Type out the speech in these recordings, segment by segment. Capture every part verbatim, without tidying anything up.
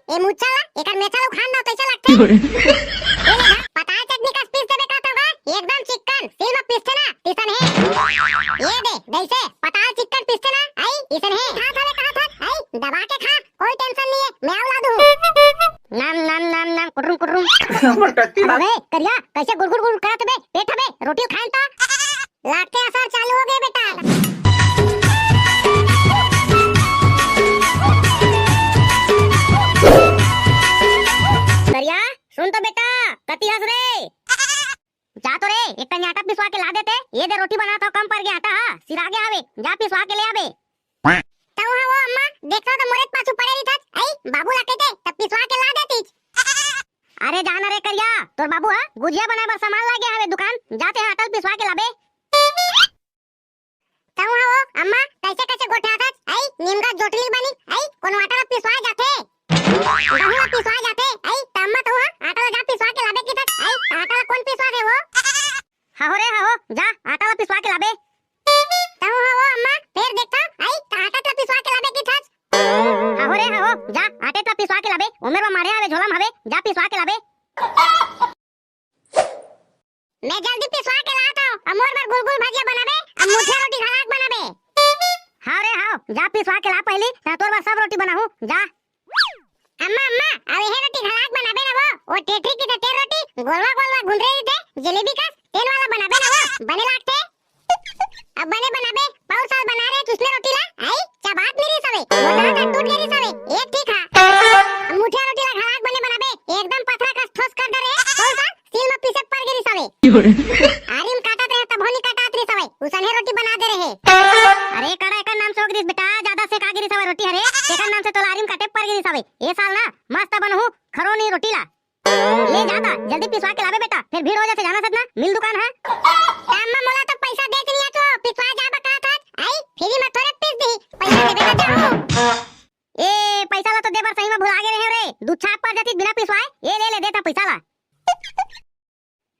ए मुच्छा ला, एकर मेछा ला उखाड़ ना, तइसे लगथे। ए ले ना, पताल चटनी कस पीस देबे कहत हँव गा, एकदम चिक्कन, सील म पिसथे ना, तिसन हे। ए दे, जइसे पताल चिक्कन पिसथे ना, अई, इसन हे। खा, खा ले, खा, खा, अई, दबा के खा, कोई tension नहीं है, मैं अउ ला दूँ। नम, नम, नम, नम, कुटरुम, कुटरुम। हमर टट्टी ला। अबे, करिया, कइसे गुड़गुड़, गुड़गुड़ करत बे, पेट हबे, रोटी खाएन त। लागथे असर चालू हो गे बेटा। करिया, सुन तो बेटा, कति हस रे? जा तो रे, एक कनी आटा पिसवा के ला देते। ए दे रोटी बनात हँव, कम पर गे आटा ह, सिरा गे हवे, जा पिसवा के ले आबे। तहूँ ह वो अम्मा, देखथँव त मोरेच पाछू पड़े रहिथस, अई, बाबू ला कहिते, त पिसवा के ला देतिस। अरे जा ना रे करिया, तोर बाबू ह गुजिया बनाए बर सामान लाय गे हवे दुकान, जा तेंहा आटा ल पिसवा के लाबे। तहूँ ह वो अम्मा, कइसे कइसे गोठियाथस, अई, नीम का जोटली बनी, अई, कोनो आटा ल पिसवाए जाथे। गहूँ ल पिसवाए जाथे, अई, त अम्मा तहूँ ह आटा ल जा पिसवा के लाबे किथस, अई, त आटा ल कोन पिसवाथे वो? हहो रे, हहो, जा, आटा ला पिसवा के लाबे। तहूँ हवो अम्मा, फेर देखथँव, अई, त आटा ला पिसवा के लाबे किथस। हहो रे, हहो, जा, आटा ला पिसवा के लाबे, ओमेर म माढ़े हवे, झोला म हवे, जा पिसवा के लाबे। मैं जल्दी पिसवा के लात हँव, अब मोर बर गुलगुल भजिया बनाबे, अब मुठिया रोटी घलाक बनाबे। हाँ रे, हाँ, जा पिसवा के ला पहिली, त तोर बर सब रोटी बनाहूँ, जा। अम्मा, अम्मा, अब एहे रोटी घलाक बनाबे ना वो, वो टेटरी किथे तेल रोटी, गोलवा गोलवा गुंदरे रहिथे, जलेबी कस, तेल वाला बनाबे ना वो, बने लागथे। अब बने बनाबे, पउर साल बनाए रहे उसने रोटी ला, अई, चबात नइ रिहिस हवे, मोटा त टूट गे रिहिस हवे, ए ठीक हा। अब मुठिया रोटी ला घलाक बने बनाबे, एकदम पथरा कस ठोस कर दे रहे, पउर साल सील म पीसे पर गे रिहिस हवे। आरी म काटत रहे, तभो नइ कटात रिहिस हवे, उसने रोटी बना दे रहे। अरे कड़ा एकर नाम से हो गे रिहिस बेटा, जादा सेका गे रिहिस हवे रोटी हरे, एकर नाम से तोला आरी म काटे पर गे रिहिस हवे। ए साल ना मस्त बनहूँ खरोनी रोटी ला। ले जा त, जल्दी पिसवा के लाबे बेटा, फेर भीड़ हो जाथे, जानथस ना, मिल दुकान हे। त अम्मा मोला तो पइसा देत नइ हे, तो पिसवा जा बता थस, अई, free म थोरे पीस दिही, पइसा देबे त जाहूँ। ए, पइसा ला तो दे बर सही म भुला गे रहेंव रे, दू छाप पर जातिस बिना पिसवाए, ए ले ले देथँव पइसा ला।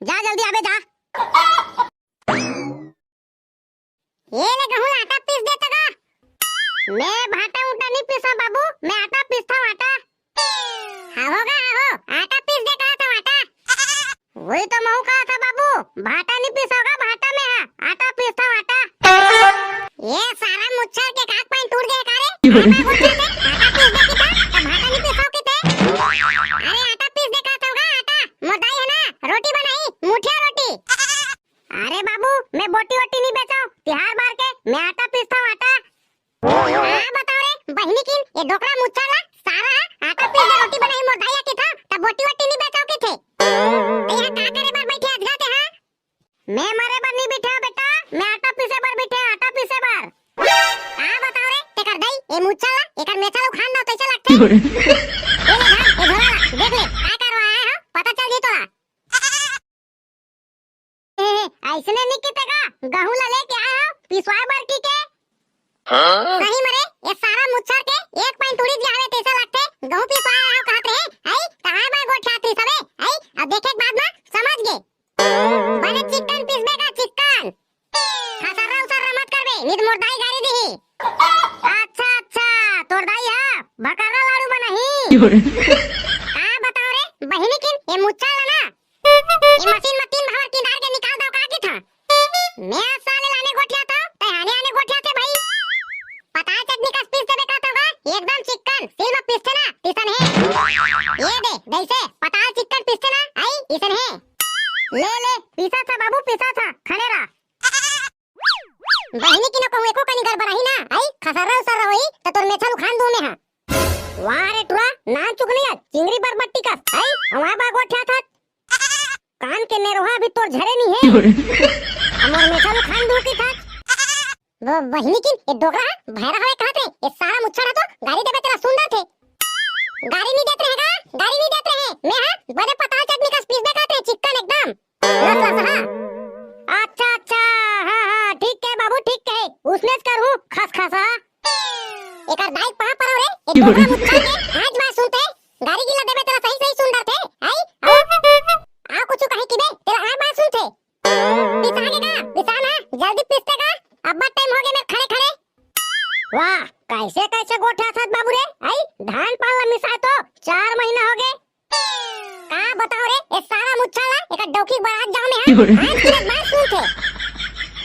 जा जल्दी आबे जा। ए ले गहूँ ला आटा पीस दे त गा। मैं भाटा उटा नइ पीसँव बाबू, मैं आटा पीसथँव आटा। हवो गा हवो, आटा पीस दे कहत हँव आटा। वही तो महूँ कहत हँव बाबू, भाटा नइ पीसँव गा भाटा मैं हा, आटा पीसथँव आटा। ए सारा मुच्छर के काक पाइन टूट गे का रे? आटा पीस दे किथे, त भाटा नइ पीसँव किथे। अरे आटा पीस दे कहत हँव गा आटा, मोर दाई हे ना, रोटी बनाही, मुठिया रोटी। अरे बाबू, मैं बोटी वोटी नइ बेचँव, तिहार बार के मैं आटा पीसथँव आटा। हाँ बताओ रे बहिनी किन, ए डोकरा मुच्छर ला सारा आटा पीस के रोटी बनाही मोर दाई किथे, त बोटी वोटी नइ बेचँव किथे। त इहाँ का करे बर बइठे हस गा तेंहा? मैं मरे बर नइ बइठे हँव बेटा, मैं आटा पीसे बर बइठे हँव, आटा पीसे बर। हाँ बताओ रे, तेकर दाई, ए मुच्छर ला, एकर मेछा ला उखाड़ ना, तइसे लगथे। ए ले धर, ए झोला ला, देख ले, काय करवाए हँव, पता चल जही तोला। ए, अइसने नइ किथे गा, गहूँ ला लेके आए हँव, पिसवाए बर कहिके। हाँ? सही म रे, ए सारा मुच्छर के एक पाइन टूट गे हवे तइसे लगथे, गहूँ पिसवाए आए हँव कहत रहे, अई, त आए बर गोठियात रिहिस हवे, अई, अब देखे के बाद म समझ गे। बने चिक्कन पिसबे गा, चिक्कन। खसर्रा उसर्रा मत करबे, नइ त मोर दाई गारी दिही। अच्छा, अच्छा, तोर दाई हा भकर्रा लाड़ू बनाही। का बताओ रे, बहिनी किन, ए मुच्छर ला ना, ए मशीन म तीन भावर किंदार के निकाल दँव का किथे। मैं साले ला आने गोठियाथँव, तैं आने आने गोठियाथे भई। पताल चटनी कस पीस देबे कहत हँव गा, एकदम चिक्कन, सील म पिसथे ना, तिसन हे। ए दे, जइसे पताल चिक्कन पिसथे ना, अई, इसन हे। ले, ले, पीसत हँव बाबू, पीसत हँव, खड़े रह। बहिनी किन कहूँ एको कनी गड़बड़ाही ना, अई, खसर्रा उसर्रा होही, त तोर मेछा ल उखाड़ दूँ मैं हा। वाह रे टुरा, नान चुकनिया, चिंगरी बरबट्टी कस, अई, हवा बा गोठियाथस। कान के नेरवा अभी तोर झरे नइ हे। मोर मेछा ल उखाड़ दूँ किथस। वो बहिनी किन, ए डोकरा हा भैरा हवे कहत रे, ए सारा मुच्छर हा तो गारी देबे तेला सुन डरथे। गारी नइ देत रहे गा, गारी नइ देत रहे। मैं हा बने पताल चटनी कस पीसबे कहत रे, चिक्कन एकदम। लस लस हा। अच्छा, अच्छा, हाँ, हाँ, ठीक हे बाबू, ठीक हे। उसनेच करहूँ, खस खस हा। एकर दाई पहाँ परँव रे, ए डोकरा मुच्छर के, आज बात सुनथे, गारी गिला देबे तेला सही सही सुन डरथे, आई? आ, आ कुछु कहे किबे, तेला आज बात सुनथे। पिसा गे का, पिसा ना, जल्दी पिसते का, अब्बड़ टाइम हो गे मेर खड़े खड़े। वाह, कइसे कइसे गोठियाथस बाबू रे, आई? धान पान ला मिसाय तो, चा आज की बात सुनथे।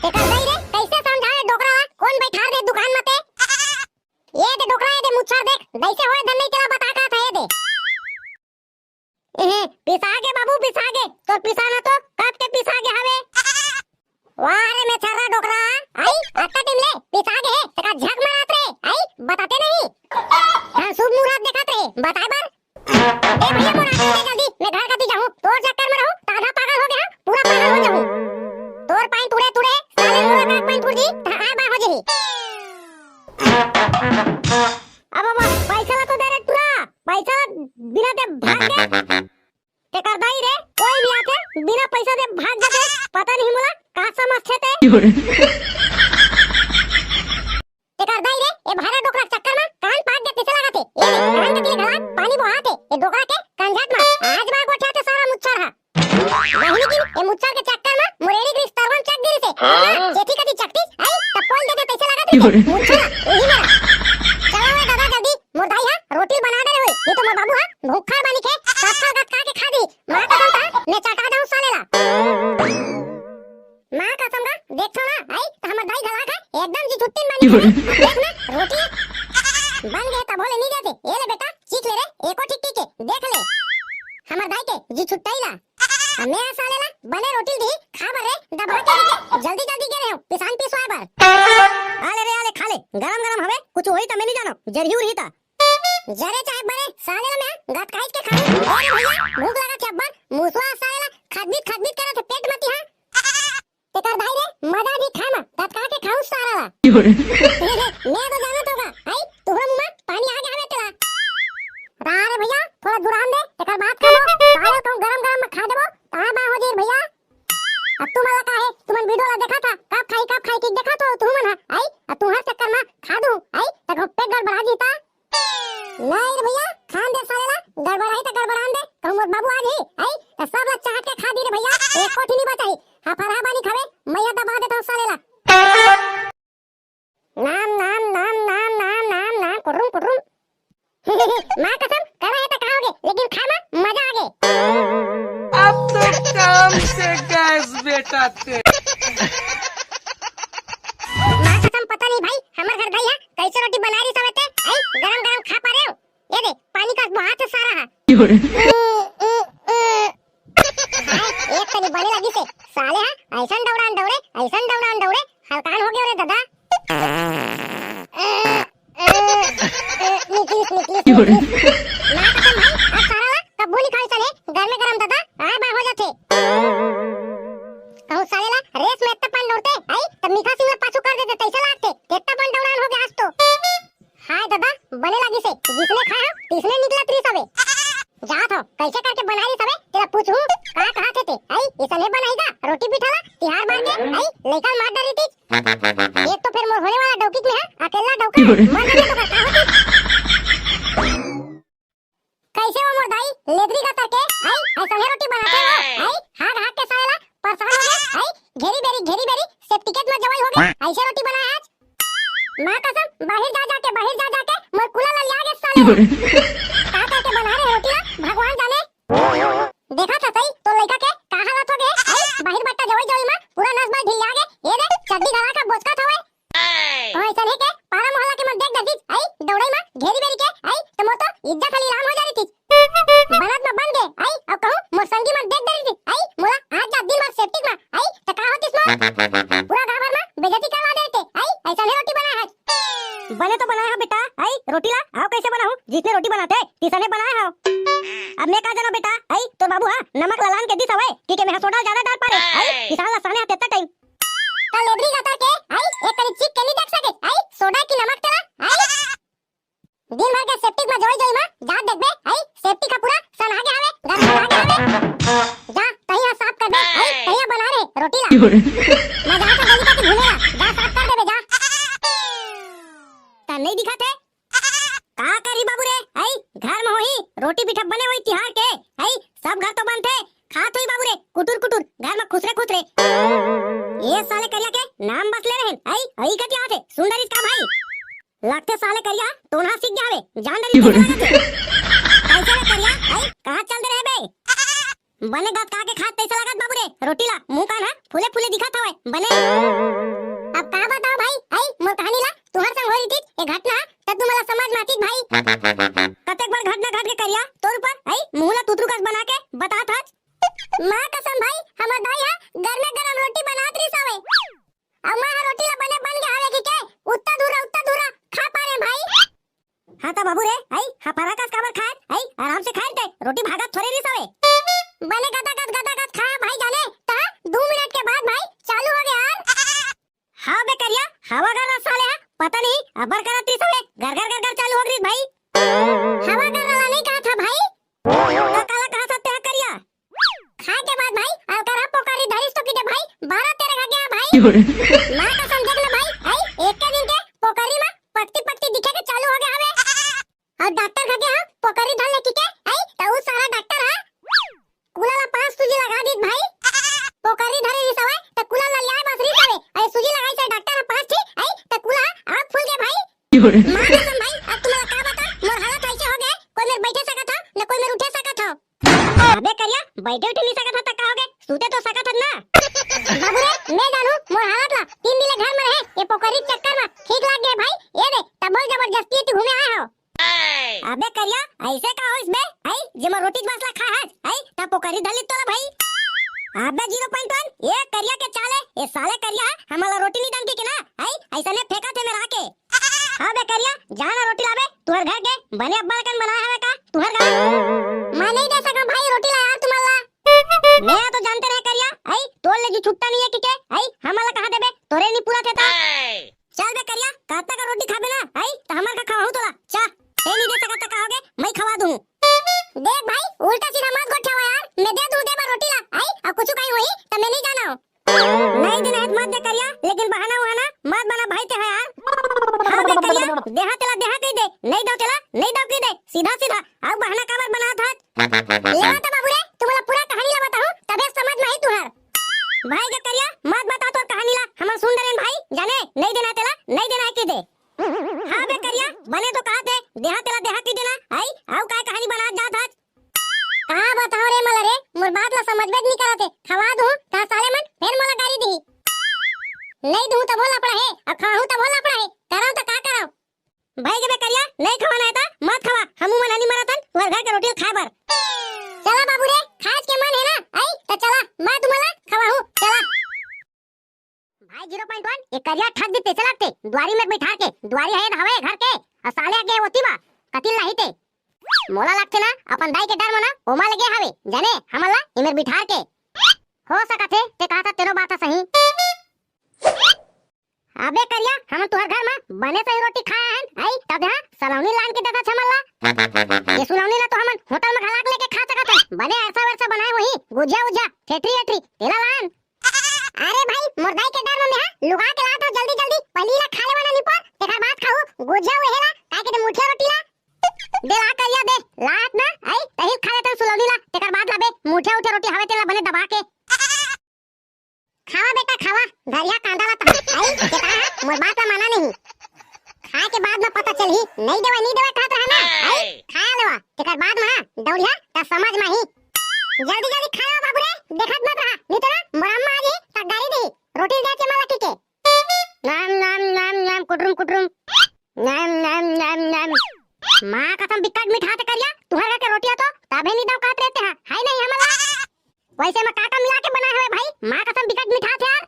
तेकर दई रे, कइसे समझावे डोकरा ला? कोन बइठार दे दुकान म ते? ये दे डोकरा, ये दे मुच्छर देख, दइसे होय धन नइ तेला बता का था ये दे। एहे, पिसा गे बाबू, पिसा गे। तोर पिसाना तो कब के पिसा गे हवे। वाह रे मेछर्रा डोकरा, आई अत्ता टिम ले पिसा गे हे, तेका झक मरात रे, आई बताते नहीं। हाँ, शुभ मुहूर्त देखत रे, बताए बर। ए भैया, मोर आदमी दे जल्दी, मैं घर कती जाहूँ, तोर चक्कर में रहूँ, त आधा पागल हो गे हँव, पूरा पागल हो जाहूँ। तोर पाइन टूड़े टूड़े, साले मोर का पाइन टूड़ दी, त आय बाय हो जही। अब, अब, पैसा ला तो दे रे टुरा, पैसा ला बिना दे भाग गे। तेकर दाई रे, कोई भी आथे, बिना पैसा दे भाग जाथे। पता नहीं मोला का समझथे ते। तेकर दाई रे, ए भारा डोकरा चक्कर मा कान पाक गे तइसे लागथे। ए ले, कान के तीर घला पानी बोहाथे। ए डोकरा के कंझाट मा आज बार गोठियाथे सारा मुच्छर हा। बहिनी की ए मुच्छर के चक्कर मा मोर एड़ी ग्रीस तरवन चक गिरिसे। हाँ? जेठी कती चकतीस, आई, त पोल दे दे तइसे लागत रहिथे। मुच्छर हा, उही मेरा। चलो रे दादा जल्दी, मोर दाई हा रोटी बना दे रहे होई, नहीं तो मोर बाबू हा भूखा बानी के, सब फल गत खा के खा दी। माँ कसम था, मैं चटा जाऊँ साले ला। माँ कसम का, देख तो ना, आई, त हमर दाई घला खा, एकदम जी छुट्टी बानी के। देख ना, रोटी बन गए तब होले नहीं जाते। ये ले बेटा, चीख ले रे, एको ठीक ठीक के, देख ले। हमर दाई के जी छुट्टाई ला। अब मैं साले ला बने रोटी दी, खा बर रे, दबा के लेके, जल्दी जल्दी गे रहे हो, पिसान पिसवाए बर। आ ले रे, आ ले, खा ले, गरम गरम हवे, कुछ होही त मैं नहीं जानो, जरही उरही त। जरे चाहे बरे, साले ला मैं गतकाइच के खाऊं। अरे भैया, भूख लगा थे अब्बड़, मुसवा साले ला खदबीत खदबीत करत हे पेट मती हा। तेकर भाई रे, मजा भी खा मा, गतका के खाऊं सारा ला। मैं तो जानत होगा, आई, तुहरा मुंह मा पानी आ गया हवे तेला। रा रे भैया, थोड़ा दुरान दे, तेकर बात खाबो, साले कहूं गरम गरम में खा देबो, ता बा हो जे भैया। अब तुमन ला का हे, तुमन वीडियो ला देखा था, कब खाई, कब खाई, ठीक देखा तो तुमन हा, आई, अब तुहर चक्कर मा खा दूं, आई, तक पेट गड़बड़ा जीता। नहीं रे भैया, खान दे साले ला, गड़बड़ाई त गड़बड़ान दे, कहूं मोर बाबू आज ही, आई, त सब ला चाट के खा दी रे भैया, एक कोठी नहीं बचाई, हाँ फरहा बानी खावे, मैं ये दबा देता हूँ साले ला। नाम, नाम, नाम, नाम, नाम, नाम, नाम, कुर्रुम, कुर्रुम। माँ कसम, करा है त कहाओगे, लेकिन खा मा मजा आ गे। अब तो काम से गैस बेटा ते। माँ कसम, पता नहीं भाई, हमर घर दाई हा कैसे रोटी बना रही सब ते, आई गरम गरम खा पा रहे हो। ये दे, पानी का बहात है सारा हा। हाय, एक तनी बने लगी से, साले हा, ऐसन दौड़ान दौड़े, ऐसन दौड़ान दौड़े, हलकान हो गयो रे दादा। निकलिस, निकलिस, निकलिस। माँ कसम भाई, आज सारा ला कब्बू नहीं खाई सने, गरमे गरम दादा, आय बा हो जाथे। कहूँ साले ला रेस में इतना पान दौड़ते, आई, तब मीठा सिंह ला पाछू कर देते, तैसे लागते, कितना पान दौड़ान हो गया आज तो। हाय दादा, बने लागिस हे, जिसने खाया, तिसने निकला त्रिस हवे। जात हो, कैसे करके बनाई सबे, तेला पूछहूँ, का कहा थे ते? आई, इसने बनाई का, रोटी पिठा ला, तिहार मार के, आई, लइका मार डारी तीच। एक तो फिर मोर होने वाला डौकी में है, अकेला डौका, मर जाने तो का होती? कैसे हो मोर दाई, लेदरी का तरके, आई, ऐसा रोटी बनाते हो, आई, हाथ हाथ के साले ला, परेशान हो गए, आई, घेरी बेरी, घेरी बेरी, सेफ्टी केट में जवाई हो गए, ऐसे रोटी बनाया आज। माँ कसम, बाहिर जा जाके, बाहिर जा जाके, मोर कूला ला लिया गे साले। का करके बना रे रोटी ला, भगवान जाने। देखा था सही, तो लइका के का हालत हो गए, आई, बाहिर बट्टा जवाई जवाई में, पूरा नस बस ढील लिया गे, ये देख, चड्डी गला का बोचका था। तो ऐसा नहीं के, पारा मोहल्ला के मन देख डरतीच, आई, दौड़ाई में, घेरी बेरी के, आई, तो मोर तो इज्जत हली राम हो जा रही थी। बनत में बन गए, आई, अब कहूँ, मोर संगी मन देख डरी थी, आई, मोला आज जा दिन भर सेप्टिक में, आई, तो का होतीस मोर? पूरा गाँव भर में बेइज्जती करवा देते, आई, ऐसा नहीं रोटी बनाया है। बने तो बनाया है बेटा, आई, रोटी ला, आओ कैसे बनाऊँ, जिसने रोटी बनाते, तिसने बनाया है। अब मैं का जानो बेटा, आई, तो बाबू हाँ, नमक ललान के दिस हवे, कि के मैं सोडा ज्यादा डाल पारे, आई, किसान ला साने हाथ इतना टाइम। त लेबरी गतर के, आई, एक कनी चीख के नहीं देख सके, आई, सोडा की नमक तेला, आई। दिन भर के सेप्टिक में जोई जोई में, जा देखबे, आई, सेप्टिक का पूरा सनहा के हवे, गंदा सनहा के हवे। जा, तही हा साफ कर दे, आई, तही हा बना रे, रोटी ला। मैं जा तो जल्दी करके भूलेगा, जा साफ कर देबे, जा। त नहीं दिखा थे, का करी बाबू रे, आई, घर में होही, रोटी पीठा बने होही तिहार के, आई, सब घर तो बनथे, खात होही बाबू रे, कुटुर कुटुर, घर में खुसरे खुसरे। ये साले करिया के नाम बस ले रहेन, आई, आई कति आथे, सुंदर इसका भाई। लगथे साले करिया, टोनहा सीख गया हवे, जान डरी कैसे लागत हे। कैसे रे करिया, आई, कहाँ चल दे रहे बे? बने गदका के खात तइसे लागत बाबू रे, रोटी ला मुंह कान ह फूले फूले दिखत हवय। बने अब का बताओ भाई, अई मोर कहानी ला तुहर संग होई रहितिस ए घटना, त तुमन ला समझ म आतिस भाई। कतेक बड़ घटना घट के करिया तोर ऊपर, अई मुंह ला तुतरू कस बना के बतात हस। माँ कसम भाई, हमर दाई ह गरमे गरम रोटी बनात रिहिस हवय। अब माँ ह रोटी ला बने बन गे हवे कहिके उत्ता धुर्रा उत्ता धुर्रा खा पारे भाई। हाँ त बाबू रे, अई हफरा कस काबर खात, अई आराम से खाए ते, रोटी भागत थोरे रिहिस हवे। बने गदा गद गदा गद खा भाई जाने, त दू मिनट के बाद भाई चालू हो गे यार। हाँ बे करिया, हवा गर साले ह, पता नहीं अबर करत रिहिस हवे, गर गर गर गर चालू हो गे रिहिस भाई। हवा गर वाला नहीं कहा था भाई। त काला कहा था ते ह करिया? खाए के बाद भाई, अउ करा पोकरी धरिस तो किते भाई, बारह तेरह घा गया भाई। माँ कसम देख ले भाई, अई एक के दिन के पोकरी म पकती पकती दिखे के चालू हो गे हवे। अउ डॉक्टर घा गया, पोकरी धर ले किके, अई त उ सारा डॉक्टर ह कुला ला पांच सूजी लगा दीस भाई। पोकरी धरे रिहिस हवय, त कुला ला लियाए बस रिहिस हवे, अई सूजी लगाइस डॉक्टर ह पांच ठी, अई त कुला ह आग फूल गे भाई। माँ कसम भाई, अब तुमन ला का बताओ, मोर हालत अइसे हो गे, कोई मेर बइठे सकत हव, न कोई मेर उठे सकत हव। अबे करिया, बइठे उठे नहीं सकत हव त का हो गे, सूते तो सकत हव ना। बाबू रे, मैं जानहूं मोर हालत ला, तीन दिन ले घर म रहे, ये पोकरी के चक्कर म ठीक लाग गे भाई, ये दे, तभो ले जबरदस्ती एती घूमे आए हव। अबे करिया, अइसे का होइस बे, अई जे मोर रोटी बास ला खाए हस, अई त पोकरी धर ली तोला भाई। अबे जीरो पॉइंट वन, ये करिया के चाल ए, ये साले करिया ह हमला रोटी नहीं दन कहिके ना, अई अइसने फेंकत हे मेर आके। हाँ बे करिया, जा ना रोटी लाबे, तुहर घर के बने अब्बड़ कन बनाए हवे का तुहर घर। मैं नहीं दे सकंव भाई रोटी ला यार तुमन ला। मैं तो जानते रहे करिया, अई तोर ले जी छुट्टा नहीं हे कहिके, अई हमन ला कहा देबे, तोरे नहीं पूरा थे ता। चल बे करिया, कतका रोटी खाबे ना, अई त हमर का खवाहूं तोला, चा। ते नहीं दे सकत त का हो गे, मैं खवा दूं। देख भाई, उल्टा सीधा मत गोठियावा यार, मैं दे दूं दे बर रोटी ला, अई अउ कुछु कहीं होही त मैं नहीं जानंव। नहीं देना हे त मत दे करिया, लेकिन बहाना वहाना मत बना भाई ते ह यार। हाँ दे करिया, देहा तेला देहा कहि दे, नहीं दव तेला नहीं दव कहि दे, सीधा सीधा। अउ बहाना काबर बनात हस? लेवा त बाबू रे, तुमन ला पूरा कहानी ला बताहूं, तभे समझ म आही तुहर। भाई गे करिया, मत बता तोर कहानी ला, हमन सुन डरेन भाई, जाने, नहीं देना हे तेला नहीं देना हे कहि दे। हाँ बे करिया, बने तो कहत हे, देहा तेला देहा कहि देना, अई अउ काय कहानी बनात जात हस? का बताओ रे मला रे, मोर बात ला समझबे नहीं करत हे। खवा दूं त साले मन फेर मोला गारी दिही। नहीं दूं तभो लफड़ा हे, अउ खाहूं तभो लफड़ा हे। करंव त का करंव? भाई गे बे करिया, नहीं खवाना हे त मत खवा, हमू मन ह नहीं मरत हन तुहर घर के रोटी ल खाए बर। चला बाबू रे, खाए के मन हे ना, अई त चला, मैं तुमन ला खवाहूं, चला। भाई जीरो पॉइंट वन, ये करिया ठग दिस तइसे लागथे, दुवारी में बइठार के, दुवारी हे हवे घर के, अउ साले आगे ओती बा, कतिल लाही ते। मोला लागथे ना, अपन दाई के डर म ना, ओमा ले गे हवे, जाने, हमन ला इमेर बिठार के। हो सकत हे, ते कहत हस तेनो बात ह सही। अबे करिया, हमन तुहर घर म बने सही रोटी खाए हन, अई, तभे हा सलौनी लान के देथस हमन ला। ये सुलौनी ला तो हमन होटल म घलाक लेके खा सकत हन, बने अरसा वरसा बनाए होही, गुजिया उजिया, ठेठरी एठरी, तेला लान। अरे भाई, मोर दाई के डर म मेहा लुका के लात हंव जल्दी जल्दी, पहिली ला खा लेवा ना निपोर, तेखर बाद खाहू गुजिया उहे ला, काय के ते मुठिया रोटी ला। दे ला करिया दे, लात ना, अई, तही खा लेथन सुलौनी ला, तेखर बाद लाबे, मुठिया उठिया रोटी हवे तेला बने दबा के। खावा बेटा खावा, धरिहा कांदा ला तहां, अई, के कहा, मोर बात ला माना नहीं। खाए के बाद म पता चलही, नहीं देवय, नहीं देवय कहत रहा ना, अई, खाया लेवा, तेखर बाद म हा, दौड़िहा, त समझ म आही। जल्दी जल्दी खाया बाबू रे, देखत मत रहा, नहीं तो ना, मोर अम्मा आ जाही, त गारी देही, रोटी दे के मला के। नाम नाम नाम नाम कुटरुम कुटरुम। नाम नाम नाम नाम। माँ कसम बिकट मिठाथे करिया, तुहर घर के रोटी ह तो तभे नहीं दव कहत रहे ते हा, हाय नहीं हमला। वइसे म का का मिला के बनाए हवे भाई, माँ कसम बिकट मिठाथे यार।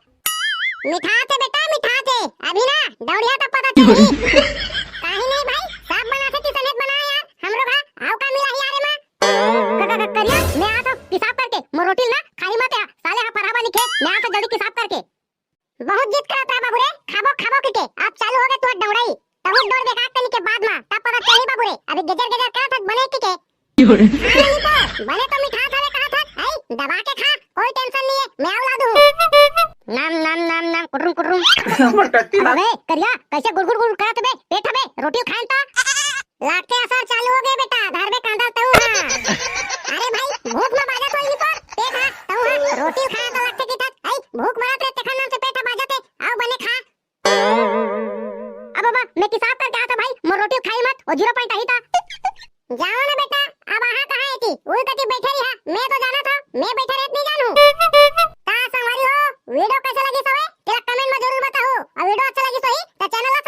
मिठाथे बेटा मिठाथे, अभी ना दौड़िहा त पता चलही। काहे नहीं भाई, सब बनाथे तइसने बनाए यार, हमरो घर अउ का मिलाही यार एमा। क-, क-, क-, करिया, मैं आत हंव पिसाब करके, मोर रोटी ल ना खाही मत हा, साले हा फरहा बनी के, मैं आत हंव जल्दी पिसाब करके। बहुत जिद करत रहा बाबू रे, खाबो खाबो किके, अब चालू हो गे तुहर डौड़ाई। तहूं डौड़ देखा तनी के बाद म, तब पता चलही बाबू रे, अभी गेजर गेजर करत हस बने किके। हाँ नहीं तो, बने तो मिठाथे कहत हस, आई, दबा के खा, कोई टेंशन नहीं हे, मैं अउ ला दूं। नाम नाम नाम नाम कुटरुम कुटरुम। अबे करिया, कइसे गुड़गुड़ गुड़ करत बे, पेट हबे, रोटी खाएन त। लागथे असर चालू हो गे बेटा, धरबे कांदा तहूं हा। अरे भाई, भूख म बाजत होही पर, पेट हा, तहूं हा, रोटी खाए त लागथे कि थक, आई, भूख मरत रे, तेखर नाम से पेट हा बाजत हे, अउ बने खा। अब बाबा, मैं पिसाब करके आत हंव भाई, मोर रोटी खाही मत, ओ जीरो पॉइंट आही त। जाओ ना बेटा, अब आहा कहां एती, उही कती बइठे रिहा, मैं तो जानत हंव, मैं बैठा रहत नहीं जानू। का संगवारी हो, video कैसे लगिस हवे? तेला comment में जरूर बताओ। और video अच्छा लगिस होही, तो channel ला